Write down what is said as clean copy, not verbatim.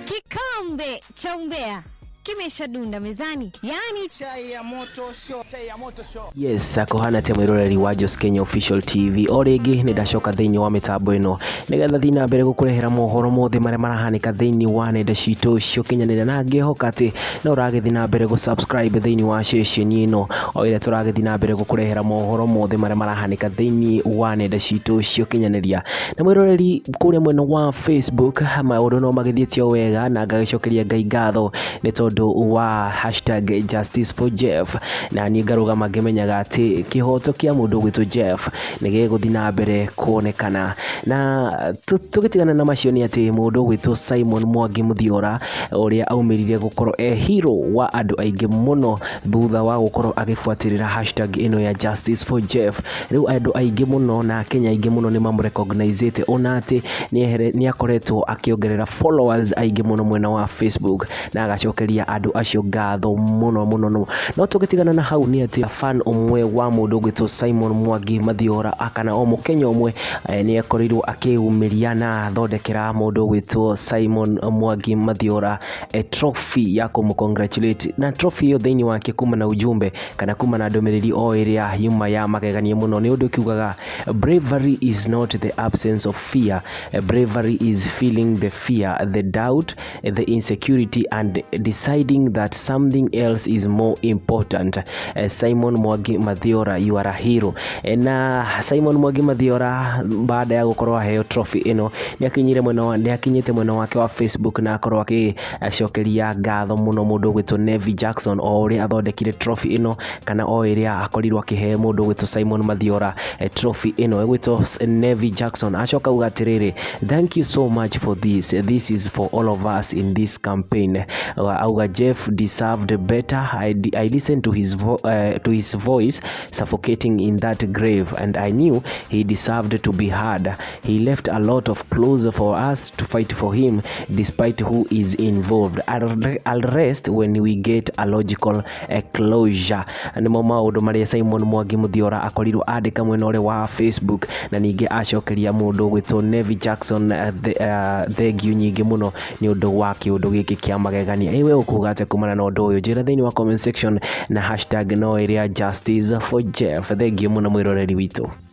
Kikombe cha umbea kimeshadunda mezani, yaani Chai ya moto show. Chai ya moto show. Yes, kũhana atĩa mwĩroreri wa Jos Kenya Official TV? O rĩngĩ nĩ ndacoka thĩinĩ wa mĩtambo ĩno nĩgetha thiĩ na mbere gũkũrehera mohoro mothe marĩa marahanĩka thĩinĩ wa nenda citũ cia ũkinyanĩria, na ngĩhoka atĩ no ũragĩthiĩ na mbere gũ subscribe thĩinĩ wa ceceni ĩno o ĩrĩa tũragĩthiĩ na mbere gũkũrehera mohoro mothe marĩa marahanĩka thĩinĩ wa nenda citũ cia ũkinyanĩria. Na mwĩroreri, kũrĩa mwena wa Facebook maũndũ no magĩthiĩte o wega, na ngagĩcokeria Ngai ngatho nĩ tondũ wa #JusticeForJeff, na niĩ ngarũgama ngĩmenyaga atĩ kĩhoto kĩa mũndũ ũgwĩtwo Jeff nĩ gĩgũthiĩ na mbere kuonekana. Na tũgĩtigana na macio nĩ atĩ mũndũ ũgwĩtwo Simon Mwangi Mũthiora, ũrĩa aumĩrire gũkorwo e hero wa andũ aingĩ mũno thutha wa gũkorwo agĩbuatĩrĩra hashtag ĩno ya #JusticeForJeff, rĩu andũ aingĩ mũno na Akenya aingĩ mũno nĩ mamũrecognizĩte, ona atĩ nĩ akoretwo akĩongerera followers aingĩ mũno mwena wa Facebook, na agacokeria andũ acio ngatho mũno mũno mũno. No tũgĩtigana na hau nĩ atĩ fan ũmwe wa mũndũ ũgwĩtwo Simon Mwangi Mathiora, kana o Mũkenya ũmwe, nĩ akorirwo akĩyumĩria na athondekera mũndũ ũgwĩtwo Simon Mwangi Mathiora trophy ya kũmũ congratulate, na trophy ĩyo thĩinĩ wake kuma na ujumbe kana kuma na ndũmĩrĩri o ĩrĩa yuma ya magegania mũno, nĩ ũndũ kiugaga, "Bravery is not the absence of fear. Bravery is feeling the fear, the doubt, the insecurity and deciding that something else is more important. Simon Mwangi Mathiora, you are a hero." Na Simon Mwangi Mathiora, baada ya gũkorwo aheo trophy ĩno, nĩ akinyĩte mwena wake wa Facebook na akorwo agĩcokeria ngatho mũno mũndũ ũgwĩtwo Nevi Jackson, o ũrĩa athondekire trophy ĩno, kana o ĩrĩa akorirwo akĩhe mũndũ ũgwĩtwo Simon Mathiora trophy ĩno ĩgwĩtwo Nevi Jackson. Acoka auga atĩrĩrĩ, "Thank you so much for this. This is for all of us in this campaign." Auga, "Jeff deserved better. I listened to his voice suffocating in that grave and I knew he deserved to be heard. He left a lot of clues for us to fight for him despite who is involved. I'll rest when we get a logical closure." Nĩmo maũndũ marĩa Simon Mwangi Mũthiora akorirwo andĩka mwena ũrĩa wa Facebook, na ningĩ acokeria mũndũ ũgwĩtwo Nevi Jackson thengiũ nyingĩ mũno nĩ ũndũ wa kĩũndũ gĩkĩ kĩa magegania. Ĩ we ũkuga atĩa kumana na ũndũ ũyũ? Njĩra thĩinĩ wa comment section na hashtag no ĩrĩa #JusticeForJeff. Thengiũ mũno mwĩroreri witũ.